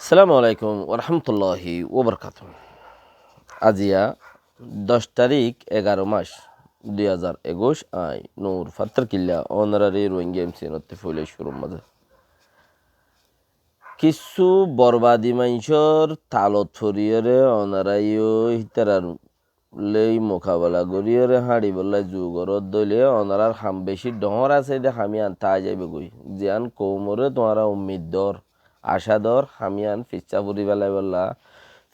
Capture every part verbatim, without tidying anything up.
Assalamu alaikum warahmatulláhi wabarakátuhu. Aziya doc tarík, egaró mac, dui házar ekuic, añí Nur Fattar Killa, onoráre Rohingya M C N ottú foila cúrur mazé. Kissú borbadi maincór talot foriyóre onorá yó hítarar loi mukabela goríyore háñçibolla zu goródde óile onorár ham bicí dhoóñr asé de ham yían tái zaibogói. Ziyán koumoré tuáñra ummid dor, acá dor, ham yían fissá fori félaibolla,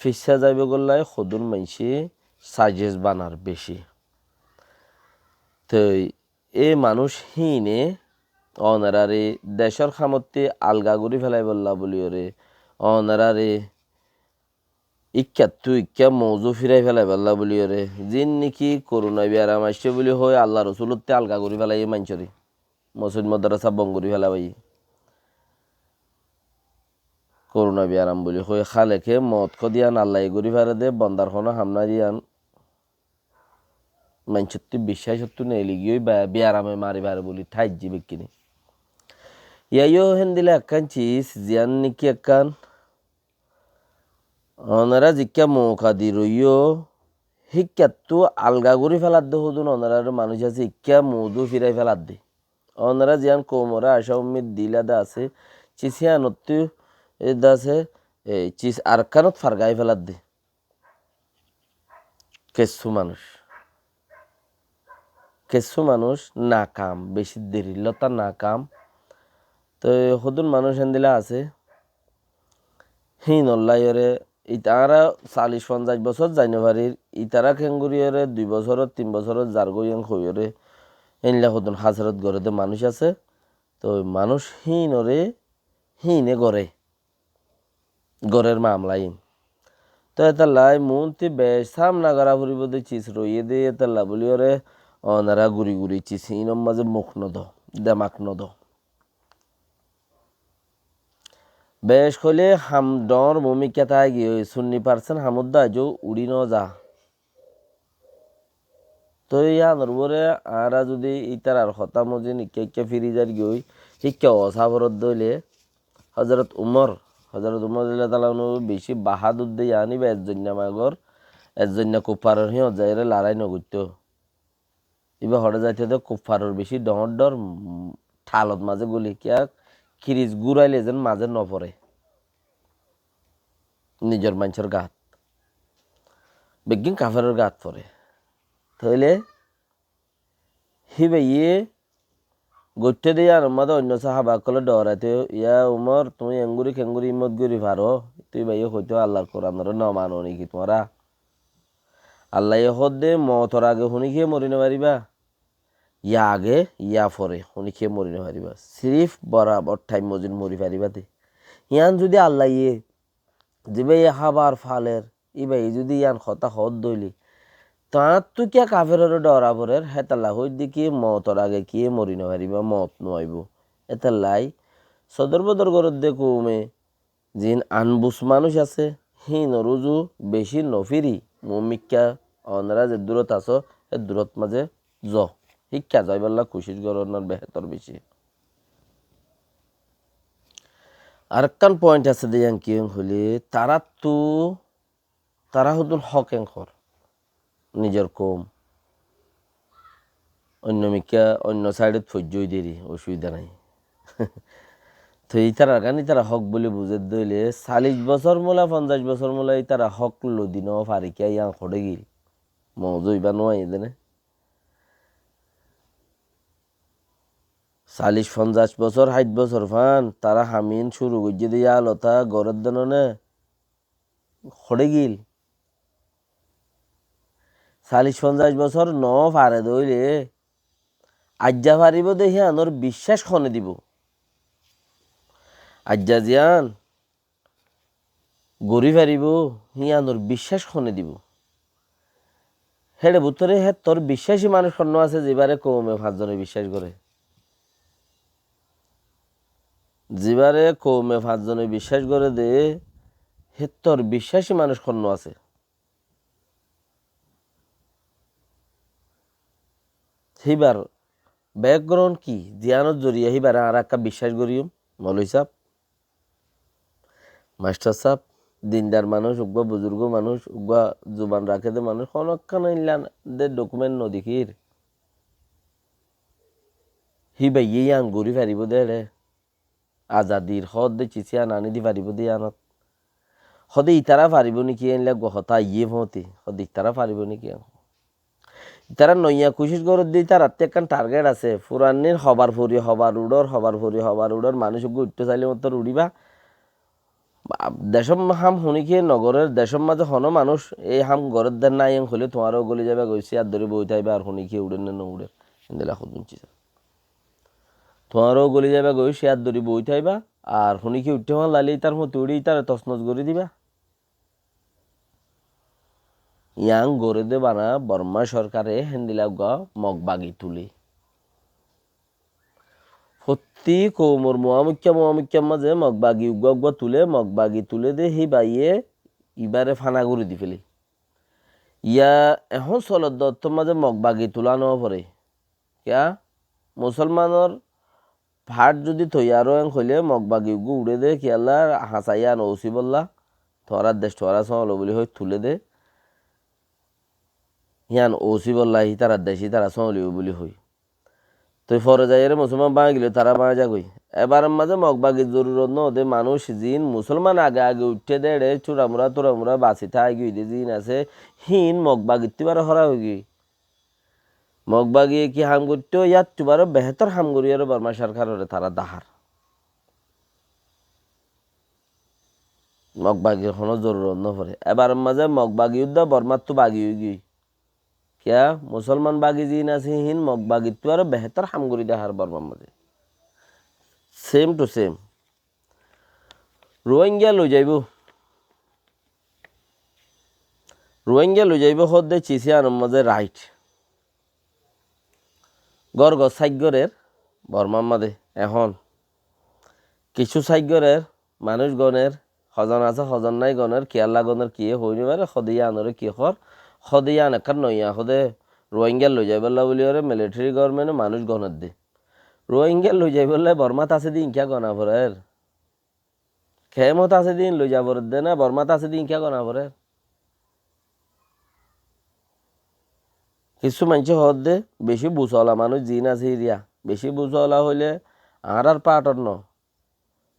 fissá zaibogollai hodún maincé sajes banar bicí. Toi e manúic híine onoráre decór hamottú alga gorí félaibolla buliyóre onoráre ikkattú ikká mouzu firai félaibolla buliyóre, ziín niki koruna biyaram aiccé buli hoi Allar Rosulottú alga gorí félaiye maincóre, mosjid modrasa bon gorí félaiye. Koruna biyaram buli hoi háleke moot hodiyán Allaye gorí fare de, bondar honó ham nái de yían maincóttu biccácottú neeli giyói ba biyarame mari fare buli tháijje bekkúne. Yá yó héndilla ekkán cis, ziyán niki ekkán onorá zikká mouka di roiyó, híkkattú alga gorí féladde hodún onoráre manúic asé, ikká mouzu firai féladde. Onorá ziyán koumoré acá ummid dila de asé, cis híanottú e de asé, e, cis arekkánot fargai féladde. Kessú manúic, kessú manúic nakam, bicí derillóta nakam. Toi hodún manúic héndilla asé, híinollá yóre, it-, añára callic fonzaic bosór zai nofarir, itará keéngorí yóre dui bosórot, tin bosórot zargói yían hoiyóre, héinlla hodún hásarot goré de manúic asé. Toi manúic híinoré híine goré. Gorér mamla iín. Toi étalla muúntu bec sámna gorá foribóu de cis roiyé de, étalla buliyóre onorá guri guri cis iínor mazé muk nodo, demak nodo. Bec hoilé ham dhoóñr mumikká táigiyói, sunni parsent hamodde aijjó uçí noza. Toi yíanor uore añára zudi ítarar hotá mozin ikká ikká firi zairgói, híkka osaforódde óile Hozorot Umor, Hozorot Umor radiyallahu anhu bicí bahádur de, yáni íba ezzoinna magor, ezzoinna kuffaror híyot zaiyóre larái nogoittó. Íba hoçé zaitó de kuffaror bicí dhoóñr dhoóñr, mm, thalot mazé guli kiyá kiris gúraile zen mazé noforé. Nizor maincór gat. Beggín kaferor gat foré. Tóile híbaye goittó de yíanor mazé oinno sáhaba ókkole dhoraitó, "Ya Umor, tuñí enggúri kenggúri hímmot gorí faró?" Tói íbaye hoitó, "Allar Kuranoré nomano niki tuáñra? Allaye hoódde mootor age huníkiyé mori nofaribá, ya age ya fore huníkiyé mori nofaribá. Sirif borabor thaim mozin mori faribá de." Yían zudi Allaye zibáye hábar faler, íbaye zudi yían hotá hoódde óile, taáttu kiyá kaferoré dhora forer, hétalla hoóidde ki, mootor age kiyé mori nofaribá, moot noaibóu. Étallai sodor bodor goródde koume, ziín anbus manúic asé, híinor uzu bicí nofiri, muúmikká onorá ze durot asó, hé durot mazé zo. Híkka zaibálla kucíc gorónor behétor bicí. Arekkán point asé de, yían ki hoilé, taráttu, tará hodún hók enkor nizor koum. Oinno mikká, oinno sáidot foijjó ói deri, osubida nai. Toi ítarar gán ítara hók buli buzédde óile, callic bosór mula, fonzaic bosór mula ítara hók lodi nofare kiyá, yían hoçé gil? Mouzu ibá nuaiyé de né? Callic fonzaic bosór, háit bosór fán, tará ham iín cúru goijjé de yálota gorédde no né? Hoçé gil? Callic fonzaic bosór nofare de óile, aijja faribóu de híanor biccác hone dibou? Aijja ziyán gorí faribóu, híanor biccác hone dibou? Héçe bútore héttor biccáci manúic honnúa asé, zibáre koume fañszone biccác goré? Zibáre koume fañszone biccác goré de, héttor biccáci manúic honnúa asé? Híbar background ki? Ziyánor zoriya híbare añára ekká biccác goríyum, moloi sáb? Mastor sáb, dindar manúic, uggúa buzurgó manúic, uggúa zuban raké dé manúic, honókkán ílla dé dokument nodekír. Híbaye yían gorí faribóu dé eçé. Azadir hoódde ciz yían aní di faribóu dé yíanot. Hoóde itará faribóu néki, éilla eggúa hotá aiyé foóñti. Hoóde itará faribóu néki yían. Itará noiya kucíc gorédde, itarattu ekkán target asé. Furannír hobar fori hobar uçór, hobar fori hobar uçór, manúic uggúa uiththó sailé mottor uçíba. Ba-, decór ham honíkiye nogorér, decór mazé honó manúic ei ham gorédde nái en hoilé tuáñrou góli zaibá goi, cíyar dóri boi táiba, ar honíkiye uçér né nouçér. Endilla hoódde ciz. Tuáñrou góli zaibá goi, cíyar dóri boi táiba, ar honíkiye uiththé fán lailé itar fúañti uçí itaré tosnos gorí diba. Yían gorédde bana Bormá sorkare héndilla uggúa Mog bagi tulé. Fottí koumor muámuikká muámuikkár mazé Mog bagi uggúa uggúa tulé, Mog bagi tulé dé híbaye ibáre fana gorí di félé. Yá ehón solodde ottór mazé Mog bagi tulá noforé. Kiyá? Musolmanor part zudi toiyar ó en hoilé Mog bagi uggúa uçé dé, kiyólla, hañsa yían óusibólla, tuáñrar dec tuáñra sóñlo buli hoi tulé dé. Yían óusibólla, ítarar dec ítara sóñlibóu buli hoi. Toi fore zaiyóre musolman báñgi loi tará báñgi zagói. Ebar mazé Mog bagir zorurot nóde, manúic ziín musolman age age uiththé dé eçé, cúramura túramura basi táigiyoi dé ziín asé, híin Mog bagittú baró hóraf óigiyoi. Mog bagiye ki ham goittóu, yáttu baró behétor ham goríyore Bormá sorkarore tará dahár. Mog bagir honó zorurot nóforé. Ebar mazé Mog bagi uddá Bormáttu bagi óigiyoi. Kiyá? Musolman bagi ziín asé, híin Mog bagittú aró behétor ham gorí dahár Bormár mazé. Same to same. Ruáinga loi zaibóu. Ruáinga loi zaibóu hoódde ciz yíanor mazé right. Gór gór sáiggorér Bormár mazé ehón. Kissú sáiggorér manúic goner, hozon asé, hozon nái goner, kiyólla goner, kiyé hoói nofaré, hoóde yíanoré ki hoór, hoóde yían ekkán noiya hoóde Ruáinga loi zaibólla buliyóre militeri gobornmente manúic goner dé. Ruáinga loi zaibólla Bormát asé dé iín kiyá gona forer? Kemot asé dé iín loi za foredde ná, Bormát asé dé iín kiyá gona forer? Kissú maincé hoódde, bicí busola manúic ziín asé iriya, bicí busola hoilé añárar paátot no,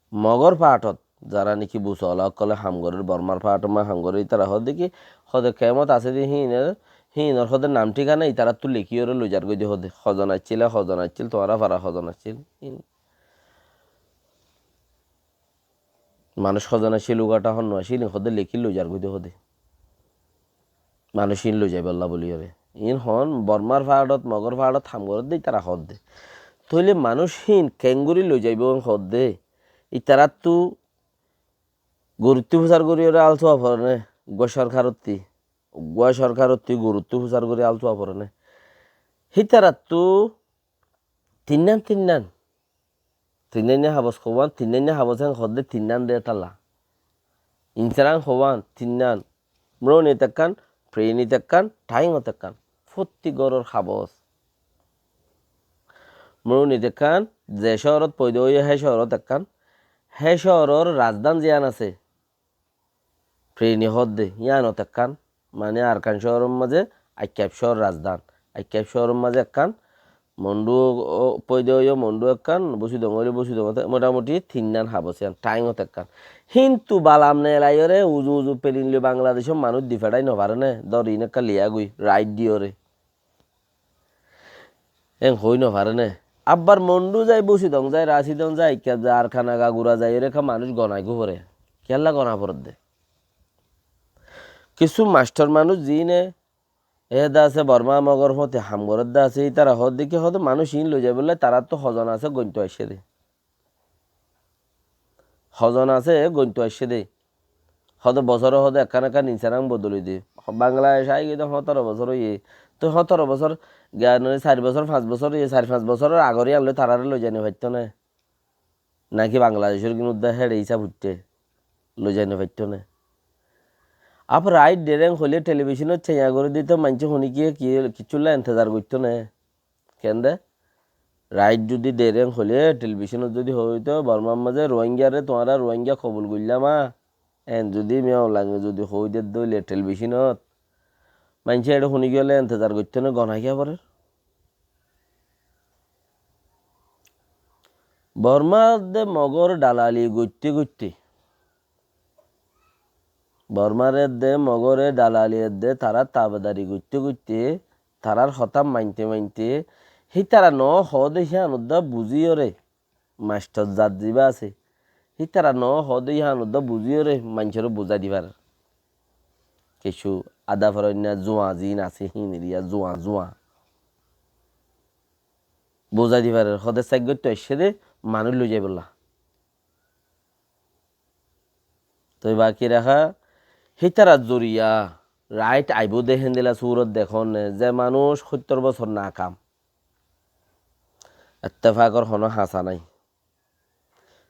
Mogór paátot, zará néki busola ókkole ham gorér, Bormár paátot ma ham gorér, ítara hoódde ki, hoóde kemot asé dé híinor, híinor hoóde nam thíkana ítarattú lekíyore loi zargói dé hoóde, hozon accíl, hozon accíl, tuáñra fara hozon accíl. Híin manúic hozon accíl, ugathá honnúa accíl, iín hoóde lekí loi zargói dé hoóde. Manúic iín loi zaibólla buliyóre. Iín hoón Bormár faáçot, Mogór faáçot ham gorédde, ítara hoódde. Tóile manúic híin keéngorí loi zaibóu hoódde. Ítarattú guruttú fusár goríyore alsúa forené, uggúa sorkarottí, uggúa sorkarottí guruttú fusár gorí alsúa forené. Hítarattú tinnán tinnán. Tinnáinna habos hoówan, tinnáinna habos en hoódde tinnán dé tala. Inserang hoówan tinnán. Mrónit ekkán, Prinit ekkán, Tháingot ekkán. Fottí góror habos. Mrónit ekkán, ze cóorot foida óiye hé cóorot ekkán. Hé cóoror razdán ziyán asé, Prini hoódde, yíanot ekkán, mane Arkan cóoror mazé Aikkaf cóor razdán. Aikkaf cóoror mazé ekkán, Mondu ó-, foida óiye Mondu ekkán, Busidong óile Busidongot ek-, motamuti tinnán habos yían, Tháingot ekkán. Híntu balam nelaiyóre uzu uzu pelin loi Bangladecór manúic di feçái nofaréne, dóri iín ekká liyá goi, rait diyóre. Eén hoói nofaréne. Abbar Mondu zai, Busidong zai, Rasidong zai, Aikkaf zai, Arkan, Agagura zaiyóre ekká manúic gonai gó foré. Kiyólla gona foredde? Kissú mastor manúic ziíne éde asé, Bormá Mogór fúañti ham gorédde asé, ítara hoódde ki hoóde manúic iín loi zaibólla taráttu hozon asé, gointo aiccé dé. Hozon asé, gointo aiccé dé. Hoto bosóre hoto ekkán ekkán inserang bodoli de. Bangladec aigiyé de hótoro bosór óiye. Toi hótoro bosór, giyán óile sair bosór, fañs bosór óiye, sair fañs bosóror agor yían loi taráre loi zai no faittó né? Náki Bangladecór gin uddá héçe hísab uiththé, loi zai no faittó né? Ap rait dhereng hoilé telebicónot caiya gorí dito, maincé honi ki, ki, kissúlla entezar goittó né? Kende? Rait zudi dhereng hoilé, telebicónot zudi hoóito, Bormar mazé Ruáingaré tuáñra Ruáinga kobul goillá ma, Eén zodi miya online zodi hoói der dóile televisionot, maincé eçé huni giyóle entezar goitté né, gonai kiya forer? Bormar edde Mogor dalali goitté goitté, Bormar edde Mogore dalali edde tarár tabedari goitté goitté, tarár hotá mainte mainte, hítara no hoóde híyan uddá buzíyore, mastor zat zibá asé, hítara no hoóde híyan uddá buzíyore maincóre buzái di farer. Kessú ada forainna zuañ ziín asé híinor ya zuañ zuañ buzái di farer. Hoóde saik goittó aiccé dé manúic loi zaibolla. Toi baki raká hítarar zoriya rait aibó dé héndilla surot dekón né, ze manúic hóttor bosór nakam. Ettefakor honó hañsa nái.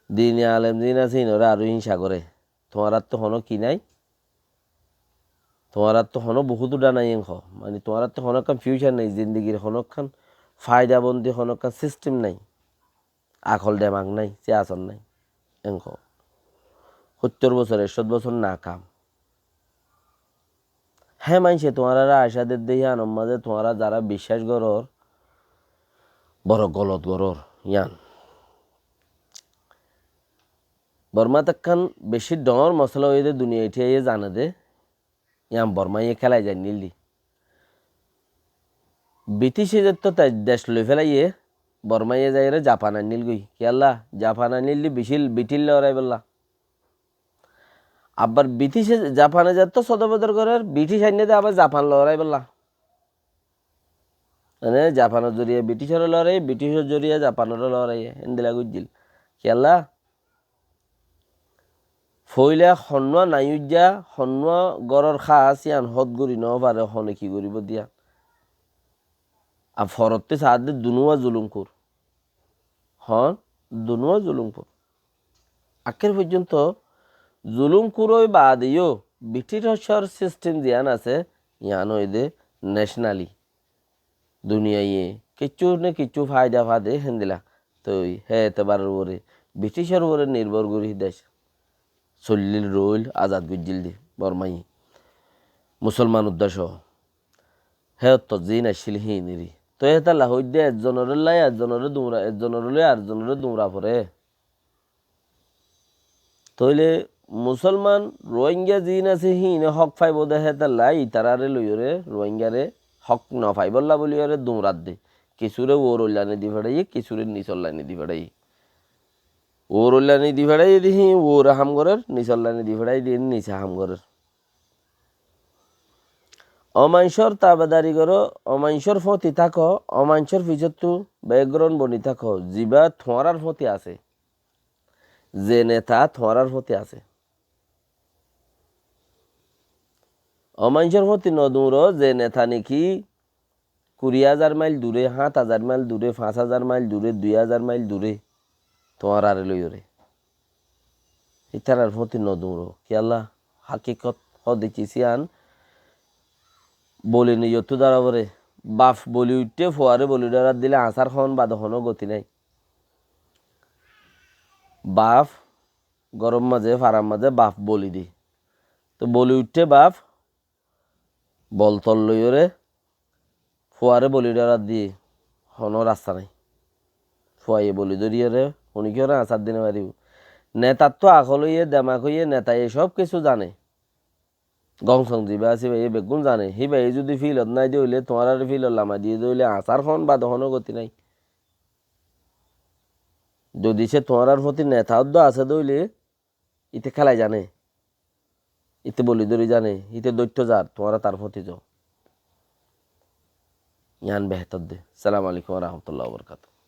Dini alem ziín asé híinoré aró híngsa goré. Tuáñrattú honó ki nái? Tuáñrattú honó bohút uddá nái enkó. Mani tuáñrattú honó ekkán future nái, zindigir honó ekkán faidabondi honó ekkán system nái. Akol demak nái, siyasot nái, enkó. Hóttor bosór, ekcót bosór nakam. Hé maincé tuáñráre acá der dé híyanor mazé tuáñra zará biccác gorór, boro golot gorór, híyan. Bormat ekkán bicí dhoóñr mosóla óiye dé duniya ithíyaye zane dé. Yián Bormáye kélai zainíl dé. Britice zettó te-, dec loi félaiyé, Bormáye zaiyóre Japan ainíl goi. Kiyólla? Japan ainíl dé bicíl, British loi lorai bolla. Abar Britice, Japane zettó sodor bodor gorér, British ainné dé abar Japan loi lorai bolla. Mane Japanor zoriya Briticor loi lorai, Briticor zoriya Japanor loi lorai, héndilla goijjíl. Kiyólla? Foila honnúa nai uijja, honnúa góror hás yián hót gorí no fare, hone ki goríbo diya. Ar forottí saádde dunúa zulum kur. Hon, dunúa zulum kur. Akér foijjonto zulum kur ói baade yó Briticor sistem ziyán asé, yián óiye dé nationally. Duniyaiye kiccú né kiccú faida fade héndilla. Toi hé etebaror uore, Briticor uore nirbor gorí dec soillíl, roil, azad goijjíl dé Bormáye. Musolman uddá co. Hé ottót ziín accíl híiniri. Toi hétalla hoiddé ezzonoré loi ezzonoré duñra, ezzonoré loi arzonoré duñra fore. Tóile Musolman Ruáinga ziín asé híine hók faibó dé hétalla itaráre loiyóre Ruáingare hók no faibólla buliyóre duñradde. Kisúre uoror laine di feçáiye, kisúre nisor laine di feçáiye. Uoror laine di feçáiye dé híin uore ham gorér, nisor laine di feçáiye dé híin nise ham gorér. Omancór tabedari goró, omancór fóti táko, omancór fisóttu background boni táko, zibá tuáñrár fóti asé. Ze neta tuáñrár fóti asé. Omancór fóti noduñro, ze neta neki kuri házar mail dure, háñt házar mail dure, fañs házar mail dure, dui házar mail dure, tuáñráre loiyóre. Ítarar fóti noduñro. Kiyólla? Hákikot hóde ki siyan boli niyottú dara fore. Baf boli uiththé, fuaré boli dara dile añsár hoón bade honó goti nái. Baf góror mazé, farar mazé baf boli de. Toi boli uiththé baf, bol tol loiyóre fuaré boli dórar diyé, honó rasta nái. Fuaye boli dóriyóre honi kiyóre añsár di no faribó. Netattú akol óiye, demak óiye, netaye cób kessú zane. Gom song zibá asé íbaye beggún zane. Híbaye zudi fílot nái de óile, tuáñráre fílot lamai diyé de óile, añsár hoón bade honó goti nái. Zudi se tuáñrár fóti neta uddá asé de óile, íte kélai zane, íte boli dóri zane, íte dóitto zar, tuáñra tar fóti zo. Yián behétor de. Assalamu alaikum wa rahmatullahi wa barakatuhu.